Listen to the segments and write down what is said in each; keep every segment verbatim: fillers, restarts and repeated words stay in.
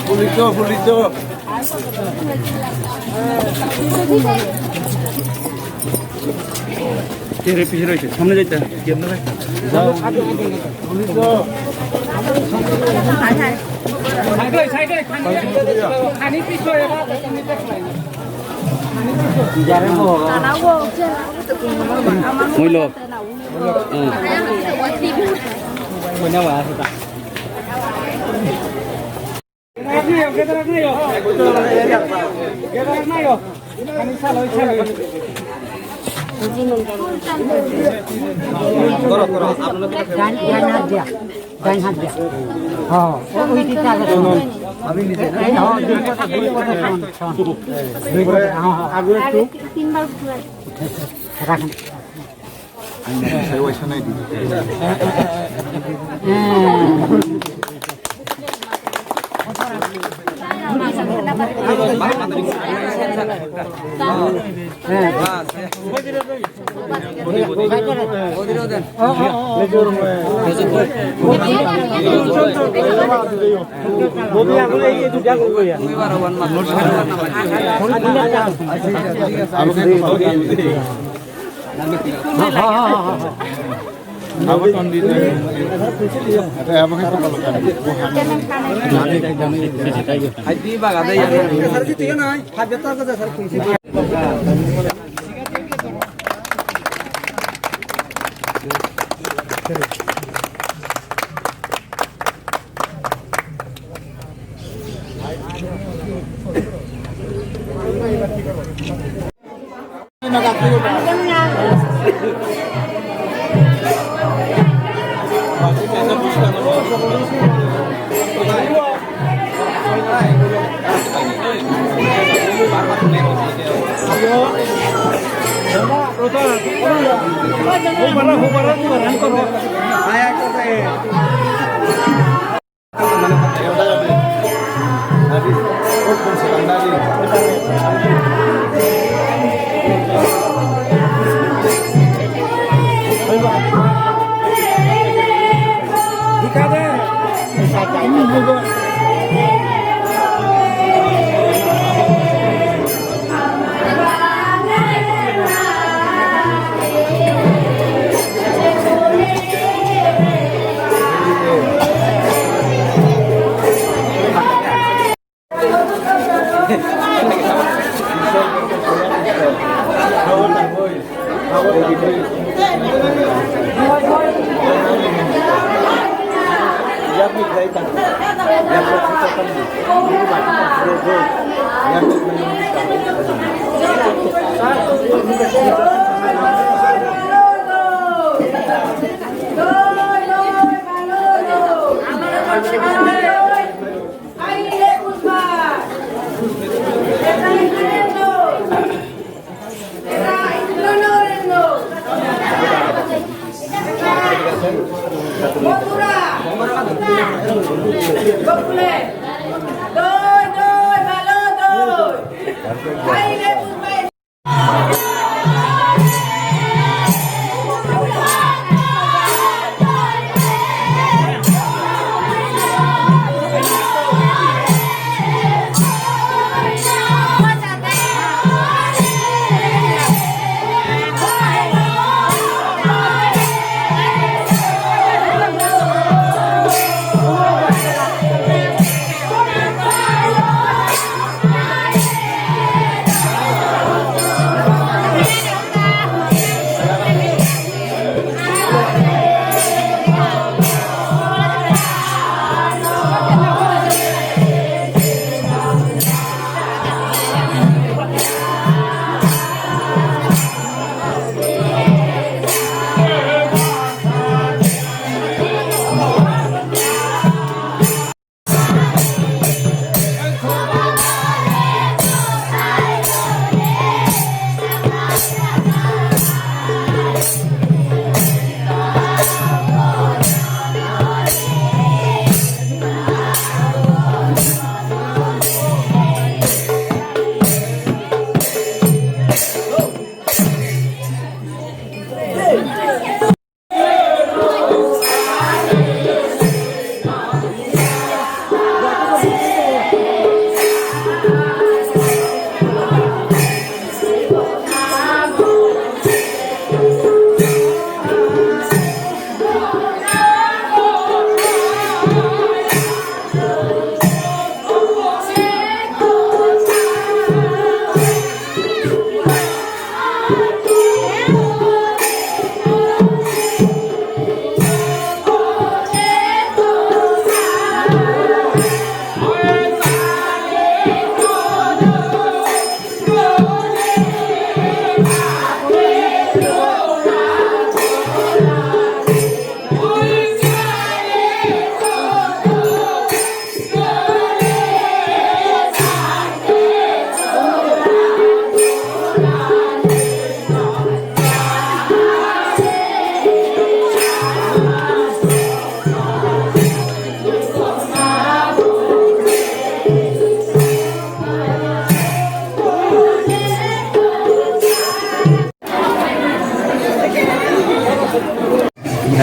Pulito, pulito. Kere pihiro ite, samne jaita, kere na. Muilo. Dain, dain hat dia. Dain hat dia. Oh, oh, oh, iti ta. Ami nije. Eh, oh, dui kota, dui kota saman, saman. Dui kota, oh, oh. Agu ektu. Rakhon. Ang nang sai waisa nai di.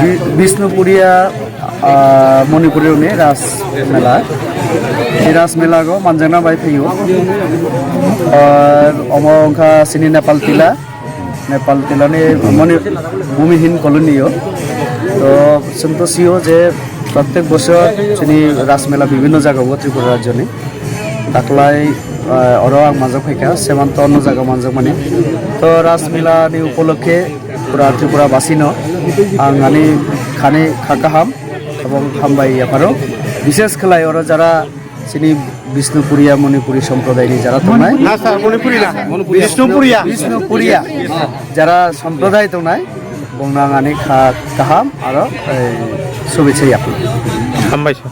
Bi-, Bishnupriya, ah, Manipuri ni Ras Mela. Ni Ras Mela go manjakna bai phaio. Ah, omo wngkha chini Nepal Tila. Nepal Tila ni Mani-, Bhumihin Colony o. To, chwng to sio je prottek bosor chini Ras Mela bibhinno jaga o Tripura rajyo ni. Taklai, ah, oro ang manjak phaikha, semanto no jaga manjakmani. To Ras Mela ni upolokhe pura Tripura basino ang ani khani kha kaham ebong hambai yapharo. Bishes khlai oro jara chini Bishnupriya Manipuri somprodai ni jara tongnai. Na sir, Manipuri na. Bishnupriya. Bishnupriya. Jara somprodai tongnai, bongno ang ani kha kaham aro, eh, subitsa yapharo. Hambai sir.